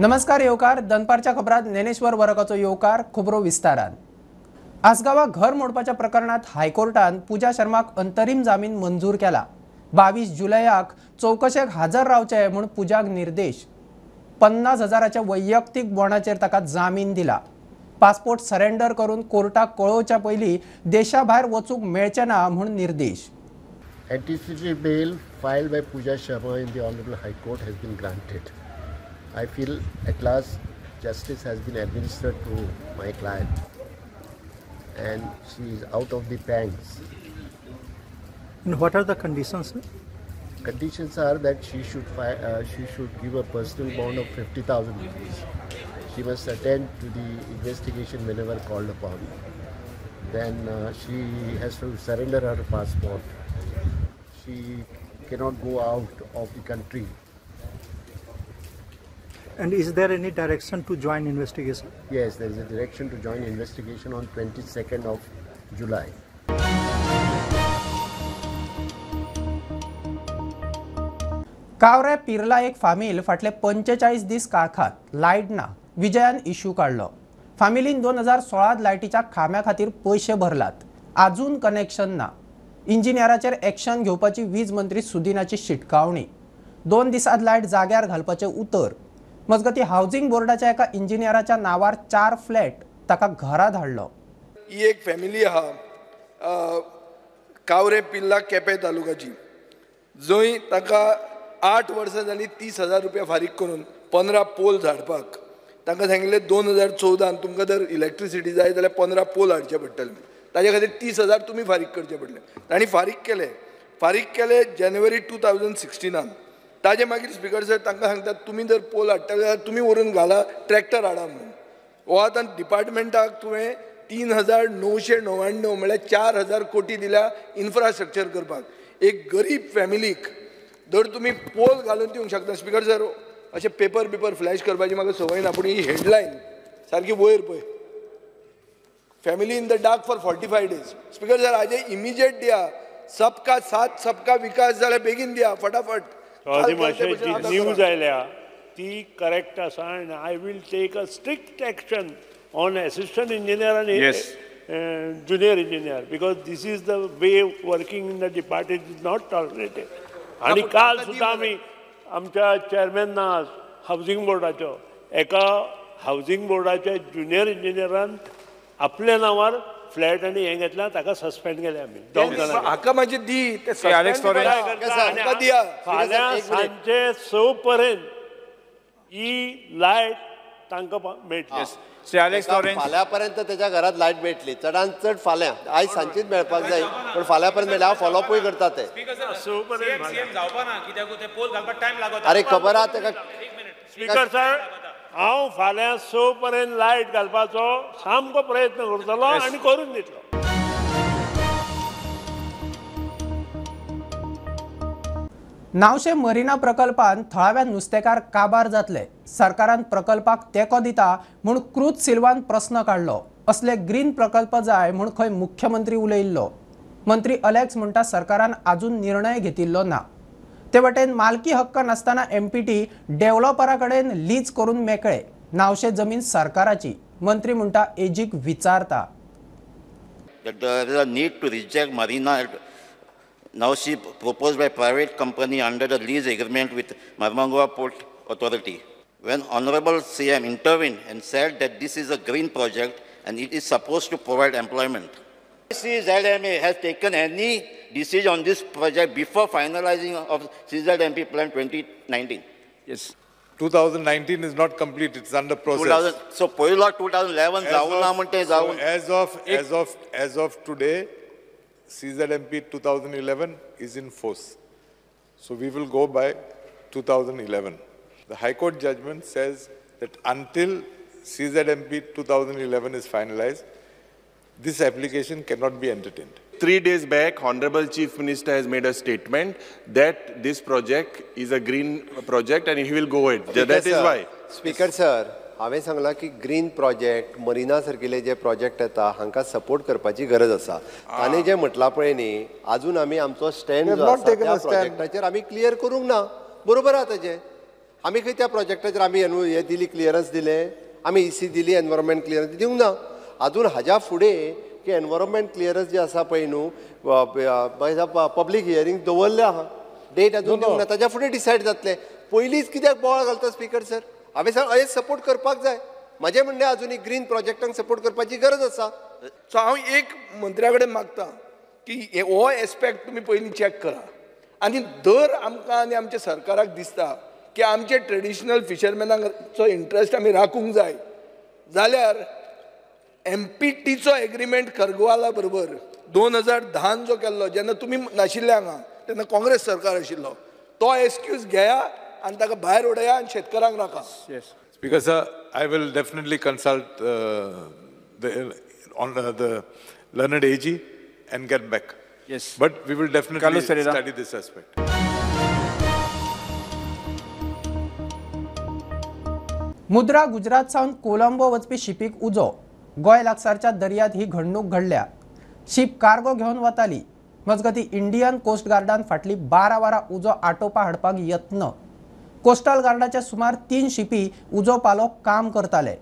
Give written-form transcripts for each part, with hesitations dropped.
नमस्कार येवकार दनपारच्या खबरात ज्ञानेश्वर वरकाचो येवकार खबरो विस्तारान। आसगांवा घर मोडपाच्या प्रकरणात हायकोर्टान पूजा शर्माक अंतरीम जामीन मंजूर केला। 22 जुलयाक चौकशेक हजर रावचे म्हूण पूजाक निर्देश। 50,000 वैयक्तीक बॉण्डाचेर ताका जामीन दिला। पासपोर्ट सरेंडर करून कोर्टाक कळोवच्या पयलीं देशा भायर वचूंक मेळचें ना म्हूण निर्देश। Anticipatory bail filed by Pooja Sharma in the Honorable High Court has been granted. I feel at last justice has been administered to my client and she is out of the pangs. And what are the conditions, sir? Conditions are that she should give a personal bond of 50,000 rupees. She must attend to the investigation whenever called upon. Then she has to surrender her passport. She cannot go out of the country. And is there any direction to join investigation? Yes, there is a direction to join investigation on 22nd of July. Kavre Pirla एक फामील फाटले 45 दीस काळखात light ना। विजयान issue काडलो। फामिलीन 2016 लायटीच्या खांब्या खातीर पयशे भरलात, आजून connection ना। इंजिनियराचेर एक्शन घेवपाची वीज मंत्री सुदिनाची शिटकावणी। 2 दिसांत लायट जाग्यार घालपाचें उतर। मजगती हावजिंग बोर्डाच्या एका इंजिनियराच्या नावार 4 फ्लॅट ताका घरा धाडलो। ही एक फॅमिली आहा कावरे पिल्ला केपें तालुकाची, जंय ताका 8 वर्सां जालीं 30,000 रुपया फारीक करून 15 पोल झाडपाक। तांकां सांगिल्लें 2014 तुमकां जर इलेक्ट्रिसिटी जाय जाल्यार 15 पोल हाडचे पडटले, ताजे खातीर 30,000 तुमी फारीक करचे पडले। तांणी फारीक केले, फारीक केले जानेवारी 2016। ताजे मागीर स्पिकर सर तांकां सांगतात तुमी जर पोल हाडटले जाल्यार तुमी व्हरून घाला, ट्रॅक्टर हाडा म्हणून। हो आतां डिपार्टमेंटाक तुवें 3,999 म्हळ्यार 4,000 कोटी दिल्या इन्फ्रास्ट्रक्चर करपाक। एक गरीब फॅमिलीक जर तुमी पोल घालून दिवंक शकता। स्पिकर सर अशें पेपर बिपर फ्लॅश करपाची म्हाका संवय ना, पूण ही हेडलायन सारकी वयर पळय, family in the dark for 45 days. Speaker sir हाजे इमिजिएट दिया, सबका साथ सबका विकास जाल्यार बेगीन दिया फटाफट। मातशें जी न्यूज आयल्या ती करेक्ट आसा आनी I will take a strict action on assistant engineer आनी junior engineer, because this is the way working in the department is not tolerated. आनी काल सुद्दां आमी आमच्या चेअरमॅन ना हावजींग बोर्डाचो, एका हावजींग बोर्डाच्या ज्युनियर इंजिनियरान आपल्या नांवार फ्लॅट आनी हें घेतला, ताका सस्पेंड केले आमी दोग जाणांक। हाका मातशें दी ते फाल्यां सांजे 6 पर्यंत ही लायट तांकां मेळटली। फाल्यां पर्यंत तेच्या घरात लायट मेळटली, चडान चड फाल्यां, आयज सांजचीच मेळपाक जाय पूण फाल्यां पर्यंत मेळटली। हांव फॉलोअपूय करता ते। अरे खबर आहा तेका। स्पीकर सर हांव फाल्यां 6 पर्यंत लायट घालपाचो सामको प्रयत्न करतलो आनी करून दितलो। नावशे मरिना प्रकल्पान थळाव्या नुस्तेकार काबार जातले, सरकारान प्रकल्पाक तेंको दिता म्हूण क्रूज सिल्वान प्रस्न काडलो। असले ग्रीन प्रकल्प जाय म्हूण खंय मुख्यमंत्री उलयिल्लो। मंत्री अलेक्स म्हणटा सरकारान आजून निर्णय घेतिल्लो ना। ते वटेन मालकी हक्क नासतना एमपीटी डेव्हलपरा कडेन लीज करून मेकळे। नावशे जमीन सरकाराची, मंत्री म्हणटा एजीक विचारता। There is a need to reject Marina Navsi proposed by private company under the lease agreement with Marmagao Port Authority. When Honorable CM intervened and said that this is a green project and it is supposed to provide employment. CZMA has taken any decision on this project before finalizing of CZMP plan 2019. Yes. 2019 is not complete, it's under process. 2000, so Poila 2011 so as of today, CZMP 2011 is in force. So we will go by 2011. The High Court judgment says that until CZMP 2011 is finalized, this application cannot be entertained. 3 days back, Honorable Chief Minister has made a statement that this project is a green project and he will go ahead. That is why. Speaker sir, हांवें सांगलां की green project marina सारकिले जे project येता हांकां support करपाची गरज आसा. ताणें जें म्हटलां पळय न्ही, आजून आमी आमचो स्टँड जो आसा त्या प्रोजेक्टाचेर आमी क्लियर करूंक ना. बरोबर आहा तेजें. आमी खंय त्या प्रोजेक्टाचेर आमी हें दिली, क्लियरन्स दिलें, आमी ई सी दिली, एनवायरमेंट क्लियरन्स दिवंक ना अजून. हाज्या फुडें की एनवायरमेंट क्लियरन्स जे आसा पळय न्हू, पब्लीक हियरींग दवरलें आहा, डेट अजून दिवंक ना, ताज्या फुडें डिसायड जातलें. पयलींच कित्याक बोवाळ घालता स्पीकर सर? हांवें सांग हें सपोर्ट करपाक जाय. म्हाजें म्हणणें अजुनूय ग्रीन प्रोजेक्टांक सपोर्ट करपाची गरज आसा. सो हांव एक मंत्र्या कडेन मागता की हो एस्पेक्ट तुमी पयलीं चॅक करा आनी दर आमकां आनी आमच्या सरकाराक दिसता की आमचे ट्रेडिशनल फिशरमॅनांचो इंट्रस्ट आमी राखूंक जाय जाल्यार एमपीटीचो एग्रीमेंट खरगवाला बरोबर 2010 जो केल्लो, जेन्ना तुमी नाशिल्ले हांगा, तेन्ना काँग्रेस सरकार आशिल्लो, तो एक्सक्यूज घेया आनी ताका भायर उडया आनी शेतकारांक राखा. Speaker sir, I will definitely consult the learned AG and get back. Yes. But we will definitely study this aspect. Mundra Gujarat सावन कोलंबो वचपी शिपीक उजो. गोंय लागसारच्या दर्यांत ही घडणूक घडल्या. शीप कार्गो घेवन वताली. मजगतीं इंडियन कोस्ट गार्डान फाटली 12 वरां उजो आटोवपा हाडपाक यत्न. कोस्टल गार्डाच्या सुमार 3 शिपी उजो पालो काम करताले.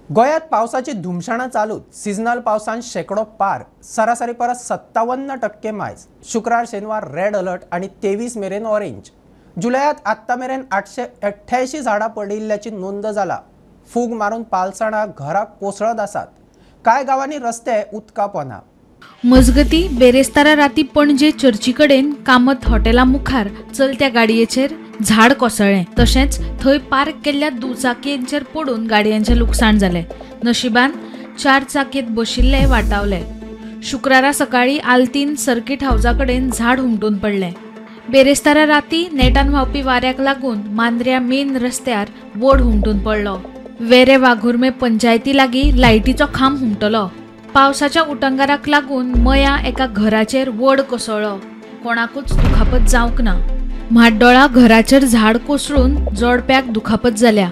गोंयांत पावसाची धुमशणां चालूच. सिजनल पावसान शेंकडो पार. सरासरी परस 57% मायज. शुक्रार शेनवार रेड अलर्ट आनी 23 मेरेन ऑरेंज. जुलयात आत्तां मेरेन 888 झाडां पडिल्ल्याची नोंद जाला. फूग मारून पालसणां घरां कोसळत आसात. कांय गांवांनी रस्ते उदका पोना. मजगती बेरेस्तारा राती पणजे चर्ची कडेन कामत हॉटेला मुखार चलत्या गाडयेचेर झाड कोसळ्ळें. तशेंच थंय पार्क केल्ल्या दुचाकयेंचेर पडून गाडयांचें लुकसाण जालें. नशिबान 4 चाकयेंत बशिल्ले वाटावले. शुक्रारा सकाळीं आल्तीन सर्किट हावजा कडेन झाड हुमटून पडलें. बेरेस्तारा राती नेटान व्हांवपी वाऱ्याक लागून मांद्र्या मेन रस्त्यार वड हुमटून पडलो. वेरे वाघुर्मे पंचायती लागीं लायटीचो खांब हुमटलो. पावसाच्या उटंगाराक लागून मया एका घराचेर वड कोसळ्ळो. कोणाकूच दुखापत जावंक ना. म्हाड्डोळा घराचेर झाड कोसळून जोडप्याक दुखापत जाल्या.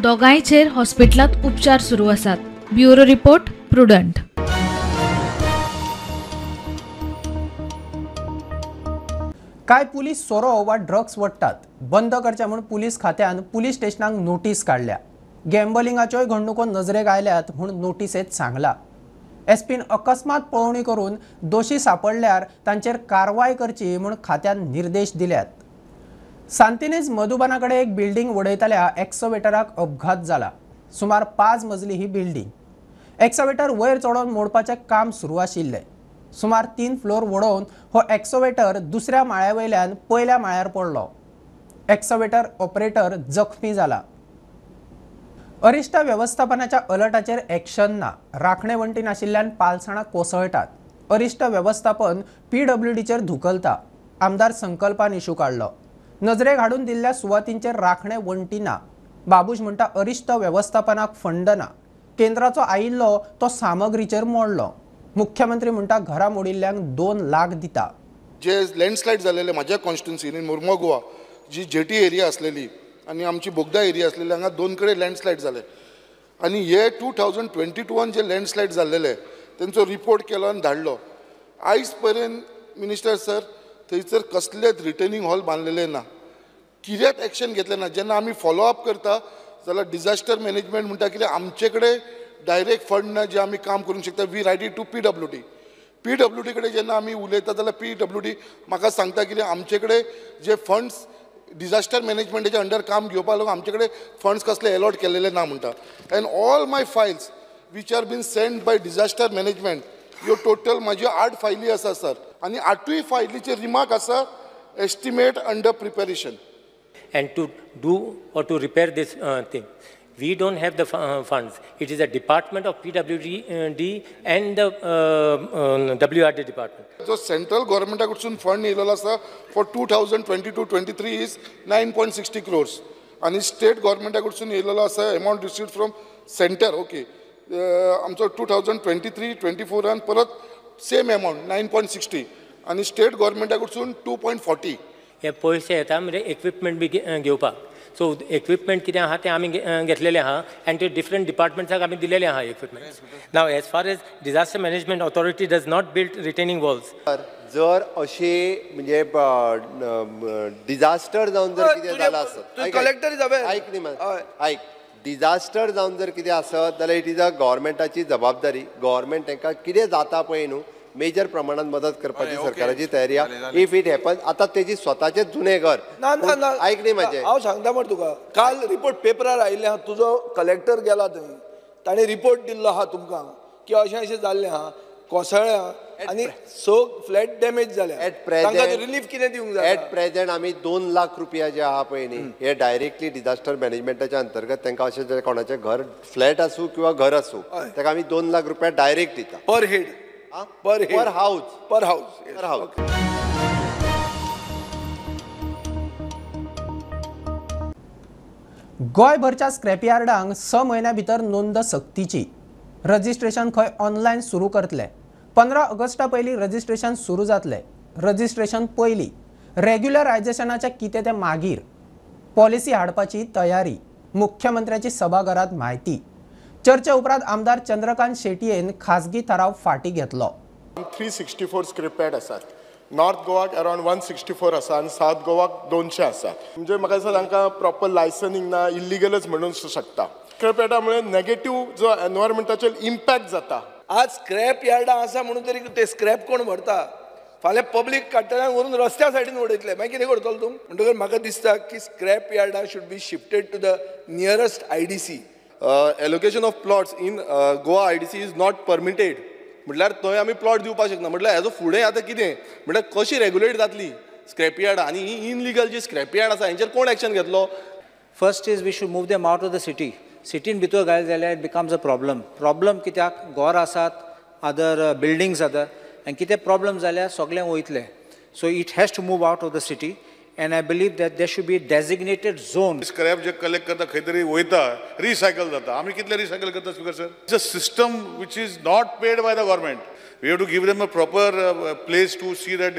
दोगांयचेर हॉस्पिटलांत उपचार सुरू आसात. Bureau report, Prudent. कांय पुलीस सोरो वा ड्रग्स वडटात. बंद करचे म्हूण पुलीस खात्यान पुलीस स्टेशनांक नोटीस काडल्या. गॅम्बलिंगाच्योय घडणुको नजरेक आयल्यात म्हूण नोटीसेंत सांगला. एसपीन अकस्मात पळोवणी करून दोशी सापडल्यार तांचेर कारवाय करची म्हूण खात्यान निर्देश दिल्यात. सांतिनेज मधुबना कडेन एक बिल्डींग वडयतल्या एक्सवेटराक अपघात जाला. सुमार 5 मजली ही बिल्डींग. एक्सवेटर वयर चडोवन मोडपाचें काम सुरू आशिल्लें. सुमार 3 फ्लोर वडोवन हो एक्सवेटर दुसऱ्या माळ्या वयल्यान पयल्या माळ्यार पडलो. एक्सवेटर ऑपरेटर जखमी जाला. अरिश्ट वेवस्थापनाच्या अलर्टाचेर एक्शन ना. राखणे वण्टी नाशिल्ल्यान पालसणां कोसळटात. अरिश्ट वेवस्थापन पीडब्ल्यूडीचेर धुकलता. आमदार संकल्पान इशू काडलो. नजरेक हाडून दिल्ल्या सुवातींचेर राखणे वण्टी ना. बाबूश म्हणटा अरिश्ट वेवस्थापनाक फंड ना. केंद्राचो आयिल्लो तो सामग्रीचेर मोडलो. मुख्यमंत्री म्हणटा घरां मोडिल्ल्यांक 2 लाख दिता. जे लँडस्लायड जालेले म्हाज्या कॉन्स्टिट्युन्सीन मुर्मो गोवा जी जेटी एरिया आसलेली आनी आमची बोगदा एरिया आसलेली, हांगा 2 कडेन लँडस्लायड जाले. आनी हे 2022 जे लँडस्लायड जाल्लेले तेंचो रिपोर्ट केलो आनी धाडलो. आयज पर्यंत मिनिस्टर सर थंयसर कसलेच रिटर्निंग हॉल बांदलेले ना, कित्याक एक्शन घेतलें ना. जेन्ना आमी फॉलोअप करता जाल्यार डिजास्टर मॅनेजमेंट म्हणटा कितें आमचे कडेन डायरेक्ट फंड ना जे आमी काम करूंक शकता. We write it to PWD. PWD कडेन जेन्ना आमी उलयता जाल्यार पीडब्ल्यूडी म्हाका सांगता कितें आमचे कडेन जे फंड्स डिजास्टर मॅनेजमेंटाच्या अंडर काम घेवपाक लागून आमचे कडेन फंड्स कसले एलॉट केलेले ना म्हणटा. And all my files which are been send by disaster management, ह्यो टोटल म्हाज्यो 8 फायली आसा सर, आनी 8ूय फायलीचे रिमार्क आसा estimate under preparation. And to do or to repair this thing, we don't have the funds. It is a department of PWD and the WRD department. जो central गव्हर्नमेंटा कडसून fund येयलेलो आसा for 2022-23 is 9.60 crores आनी state गव्हर्नमेंटा कडसून येयलेलो आसा amount received from centre okay आमचो 2023-24 परत same amount 9.60 आनी state गव्हर्नमेंटा कडसून 2.40. हे पयशे येता म्हणजे इक्विपमेंट बी घेवपाक. सो इक्विपमेंट कितें आहा तें आमी घेतलेलें आहा आनी ते डिफरंट डिपार्टमेंट्साक आमी दिलेलें आहा equipments. Now as far as disaster management authority does not build retaining walls. जर अशी म्हणजे डिझास्टर जावन जर कितें जालां आसत, ऐक न्ही, ऐक, डिझास्टर जावन जर कितें आसत जाल्यार it is a गव्हर्मेंटाची जबाबदारी. गव्हर्मेंट तांकां कितें जाता पळय न्हू मेजर प्रमाणात मदत करपाची सरकाराची तयारी आहा. If it happen, आतां तेजी स्वताचें जुनें घर. ना ना, ऐक न्ही म्हाजें, हांव सांगता मरे तुका, काल रिपोर्ट पेपरार आयिल्लें आहा, तुजो कलेक्टर गेला थंय, ताणें रिपोर्ट दिल्लो आहा तुमकां की अशें अशें जाल्लें आहा, कोसळ्ळ्या आनी 6 फ्लॅट डॅमेज जाल्या. एट प्रेझेंट रिलीफ कितें दिवंक जाय? एट प्रेझेंट आमी 2 लाख रुपया जे आहा पळय न्ही हे डायरेक्टली डिझास्टर मॅनेजमेंटाच्या अंतर्गत तांकां अशें जे कोणाचें घर फ्लॅट आसूं किंवा घर आसूं ताका आमी 2 लाख रुपया डायरेक्ट दिता. Per head, per head, per house, per house, per house. गोंयभरच्या स्क्रॅपयार्डांक 6 म्हयन्या भितर नोंद सक्तीची. रजिस्ट्रेशन खंय ऑनलायन सुरू करतले. 15 ऑगस्टा पयलीं रजिस्ट्रेशन सुरू जातलें. रजिस्ट्रेशन पयलीं, रेग्युलरायझेशनाचें कितें तें मागीर. पॉलिसी हाडपाची तयारी, मुख्यमंत्र्याची सभाघरांत म्हायती. चर्चे उपरांत आमदार चंद्रकांत शेटयेन खासगी थाराव फाटीं घेतलो. 364 स्क्रॅपयार्ड आसात. नॉर्थ गोवाक अरावंड 164 आसा आनी सावथ गोवाक 200 आसा. म्हणजे म्हाका दिसता तांकां प्रॉपर लायसनींग ना, इल्लिगलच म्हणूंक शकता. स्क्रॅपयार्डा मुळे नेगेटीव जो एनवायरमेंटाचेर इम्पॅक्ट जाता. आज स्क्रॅप यार्डां आसा म्हणून तरी ते स्क्रॅप कोण व्हरता? फाल्यां पब्लीक काडटले आनी व्हरून रस्त्या सायडीन उडयतले, मागीर कितें करतलो तूं? म्हणटकच म्हाका दिसता की scrap यार्डां should be shifted to the nearest IDC. Allocation of plots in Goa IDC is not permitted. म्हटल्यार थंय आमी प्लॉट दिवपाक शकना. म्हटल्यार हेजो फुडें आतां कितें म्हटल्यार कशी रेगुलेट जातली स्क्रॅप यार्ड आनी ही इनलिगल जी स्क्रॅप यार्ड आसा हेंचेर कोण एक्शन घेतलो? First is we should move them out of the city. सिटीन भितर घायले जाल्यार it becomes a problem. Problem कित्याक घर आसात, अदर बिल्डिंग्स आसात आनी कितें प्रॉब्लम जाल्यार सगळें वयतलें. So it has to move out of the city and I believe that there should be designated zone. Scrap J collect करता खंय तरी वयता, रिसायकल जाता. आमी कितले रिसायकल करता speaker sir? It's a system which is not paid by the government. We have to give them a proper place to see that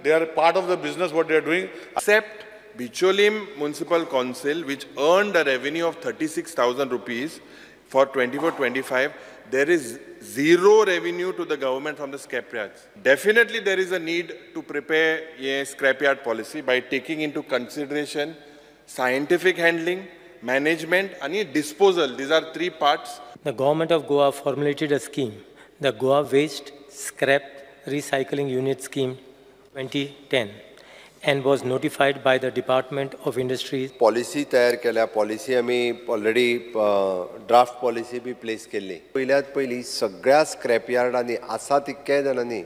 they are part of the business what they are doing. Except Bicholim Municipal Council, which earned a revenue of 36,000 rupees for 24-25, there is zero revenue to the government from the scrapyards. Definitely there is a need to prepare a scrapyard policy by taking into consideration scientific handling, management and disposal. These are three parts. The government of Goa formulated a scheme, the Goa Waste Scrap Recycling Unit Scheme 2010. And was notified by the Department of Industries. Policy तयार केल्या, policy आमी already draft policy बी place केल्ली. पयल्यात पयलीं सगळ्या scrap यार्डांनी आसा तितक्या जाणांनी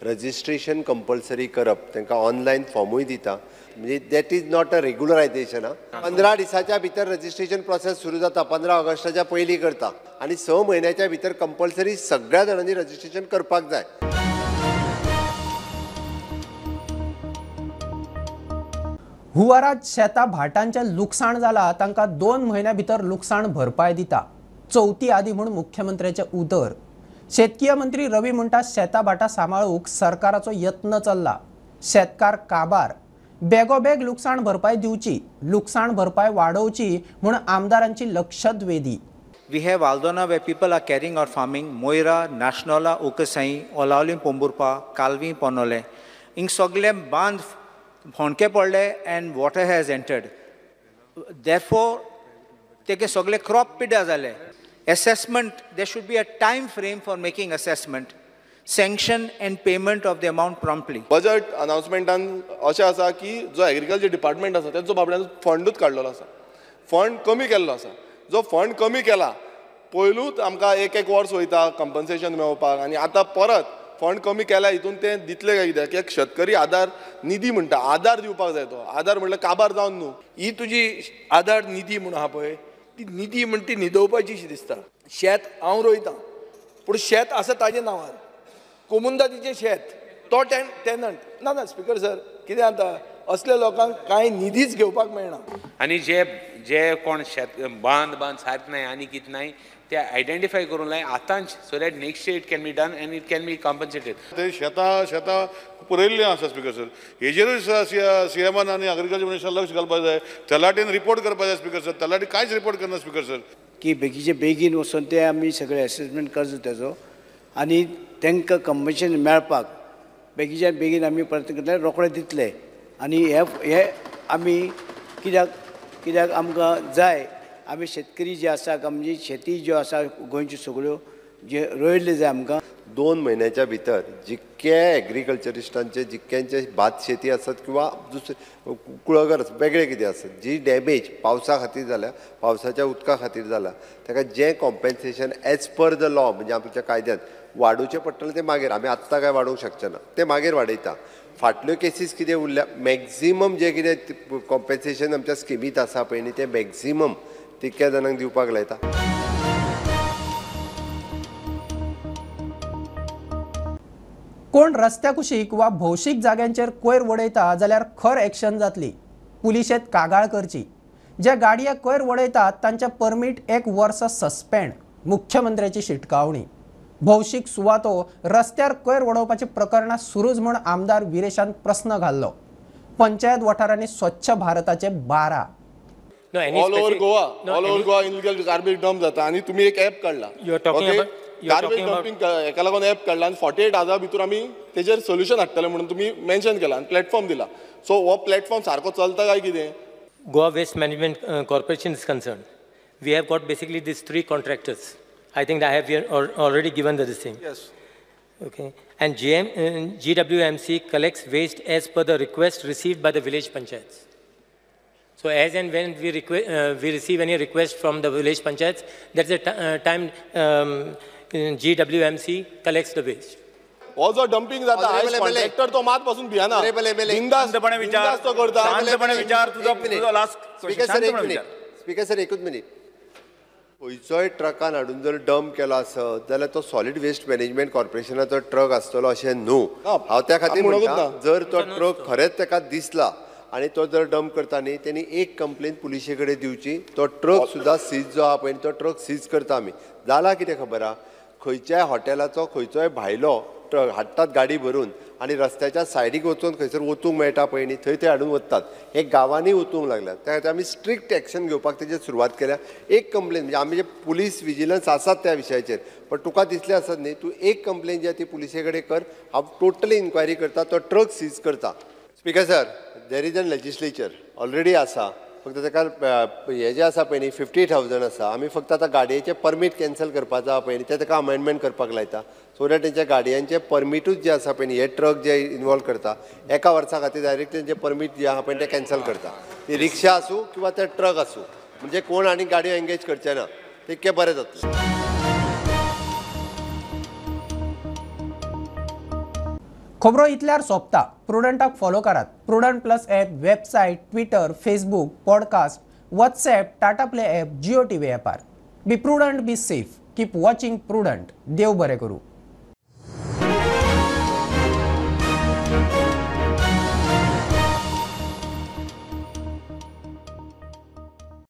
registration compulsory करप, तांकां ऑनलायन फॉर्मूय दिता. म्हणजे that is not a regularisation. 15 दिसाच्या भितर रजिस्ट्रेशन प्रोसेस सुरू जाता, 15 ऑगस्टाच्या पयलीं करता आनी 6 म्हयन्याच्या भितर कंपल्सरी सगळ्या जाणांनी रजिस्ट्रेशन करपाक जाय. हुवारात शेता भाटांचें लुकसाण जाला तांकां 2 म्हयन्या भितर लुकसाण भरपाय दिता. चवथी आदी म्हूण मुख्यमंत्र्याचें उतर. शेतकीय मंत्री रवी म्हणटा शेता भाटां सांबाळूंक सरकाराचो यत्न चल्ला. शेतकार काबार, बेगोबेग लुकसाण भरपाय दिवची, लुकसाण भरपाय वाडोवची म्हूण आमदारांची लक्षवेधी. We have Aldona where people are carrying out farming, Moira, Nationala, Okasai, Olaulim, Pomburpa, Calvi, Ponole. हिंग सगळे बांद होणके पडले and water has entered. Therefore तेगे सगळे क्रॉप पिड्ड्यार जाले. Assessment, there should be a time frame for making assessment, sanction and payment of the amount promptly. Budget अनाउन्समेंटान अशें आसा की जो एग्रीकल्चर डिपार्टमेंट आसा तेंचो बाबड्यान फंडूच काडलेलो आसा, फंड कमी केल्लो आसा. जो फंड कमी केला पयलूच आमकां एक एक वर्स वयता कंपन्सेशन मेळोवपाक आनी आतां परत फंड कमी केला हितून ते दितले काय कित्याक? कित्याक शेतकरी आदार निधी म्हणटा, आदार दिवपाक जाय. तो आदार म्हणल्यार काबार जावन न्हू. ही तुजी आदार निधी म्हूण आहा पळय, ती निधी म्हण ती न्हिदोवपाची शी दिसता. शेत हांव रोयतां पूण शेत आसा ताजे नांवार, कोमुंदादीचें शेत, तो टेनंट. ना ना स्पीकर सर, कितें जाता असल्या लोकांक कांय निधीच घेवपाक मेळना. आनी जे जे कोण शेत बांद बांद सारक नाय आनी कितें नाय ते आयडेंटिफाय करूंक लाय आतांच, so that next year it can be done and it can be compensated. ते शेतां शेतां पुरयल्लीं आसा स्पिकर सर, हेजेरूय सीएमान आनी एग्रीकल्चर मिनिस्टर लक्ष घालपाक जाय. तलाटीन रिपोर्ट करपाक जाय स्पिकर सर, तलाटी कांयच रिपोर्ट करना स्पिकर सर. की बेगीचे बेगीन वचून ते आमी सगळे एसेसमेंट करचो तेजो आनी तांकां कंपन्सेशन मेळपाक बेगीच्या बेगीन आमी प्रयत्न करतले, रोखडे दितले. आनी हे हे आमी कित्याक कित्याक आमकां जाय, आमी शेतकरी जे आसा, आमची शेती ज्यो आसा गोंयच्यो सगळ्यो जे रोयल्ले जाय आमकां. 2 म्हयन्याच्या भितर जितके एग्रीकल्चरिस्टांचे जितक्यांचे भात शेती आसत किंवा दुसरे कुळागर वेगळे कितें आसत, जी डॅमेज पावसा खातीर जाल्या, पावसाच्या उदका खातीर जाला, ताका जें compensation as per the law म्हणजे आमच्या कायद्यान वाडोवचें पडटलें तें मागीर, आमी आत्तां कांय वाडोवंक शकचे ना, तें मागीर वाडयता. फाटल्यो केसीस कितें उरल्या मॅक्झिमम जें कितें कॉम्पेन्सेशन आमच्या स्किमींत आसा पळय न्ही तें मॅक्झिमम तितक्या जाणांक दिवपाक लायता. कोण रस्त्या कुशीक वा भौशीक जाग्यांचेर कोयर वडयता जाल्यार खर एक्शन जातली. पुलिशेंत कागाळ करची. जे गाडये कोयर वडयतात तांचे परमीट 1 वर्स सस्पेंड, मुख्यमंत्र्याची शिटकावणी. भौशीक सुवातो रस्त्यार कोयर वडोवपाची प्रकरणां सुरूच म्हूण आमदार विरेशान प्रस्न घाल्लो. पंचायत वाठारांनी स्वच्छ भारताचे 12. All over Goa, all over Goa illegal garbage dump जाता आनी तुमी एक एप काडला, गार्बेज डम्पिंग हेका लागून एप काडला आनी 48 आवर्सा भितर आमी तेजेर सोल्युशन हाडटले म्हणून तुमी मेन्शन केला आनी प्लॅटफॉर्म दिला. सो हो प्लॅटफॉर्म सारको चलता काय कितें? Goa Waste Management Corporation is concerned, we have got basically these 3 contractors. I think I have already given this thing. Yes. Okay. And GWMC collects waste as per the request received by the village panchayats. So as and when we receive any request from the village panchayats, that's the time GWMC collects the waste. हो जो dumping जाता contractor तो मात पासून भियाना, बिंदासपणे विचार तो करता. शांतपणे विचार तुझो लास्ट स्पीकर. स्पीकर सर एकूच मिनीट. खंयचोय ट्रकान हाडून जर डंप केलो आसत जाल्यार तो सॉलिड वेस्ट मॅनेजमेंट कॉर्पोरेशनाचो ट्रक आसतलो अशें न्हू. हांव त्या खातीर म्हणटा, जर तो ट्रक खरेंच ताका दिसला आनी तो जर डंप करता न्ही, तेणी एक कंप्लेन पुलिशे कडेन दिवची. तो ट्रक सुद्दां सीज जो आहा पळय तो ट्रक सीज करता आमी. जाला कितें खबर आहा, खंयच्याय हॉटेलाचो खंयचोय भायलो ट्रक हाडटात गाडी भरून आनी रस्त्याच्या सायडीक वचून खंयसर वचूंक मेळटा पळय न्ही थंय ते हाडून वतात. हे गांवांनी वचूंक लागल्यात, त्या खातीर आमी स्ट्रिक्ट एक्शन घेवपाक तेजेर सुरवात केल्या. एक कंप्लेन म्हणजे आमी जे पुलीस विजिलन्स आसात त्या विशयाचेर, पण तुका दिसलें आसत न्ही, तूं एक कंप्लेन जी आहा ती पुलिसे कडेन कर, हांव टोटली इन्क्वायरी करता, तो ट्रक सीज करता. Speaker sir, there is an legislature already आसा, फक्त ताका हें जें आसा पळय न्ही 50,000 आसा. आमी फक्त आतां गाडयेचें परमीट कॅन्सल करपाचो आहा पळय न्ही तें ताका अमेंडमेंट करपाक लायता, सो that तेंच्या गाडयांचें परमिटूच जें आसा पळय न्ही हे ट्रक जे इनवॉल्व करता एका वर्सा खातीर डायरेक्ट तेंचें परमीट जें आहा पळय तें कॅन्सल करता. ती रिक्षा आसूं किंवा ते ट्रक आसूं, म्हणजे कोण आनी गाडयो एंगेज करचे ना, तितकें बरें जातलें. खबरो इतल्यार सोंपता. प्रुडंटाक फॉलो करात. Prudent plus app, website, Twitter, Facebook, podcast, WhatsApp, Tata Play app, Jio TV ॲपार. Be prudent, be safe, keep watching Prudent. देव बरें करूं.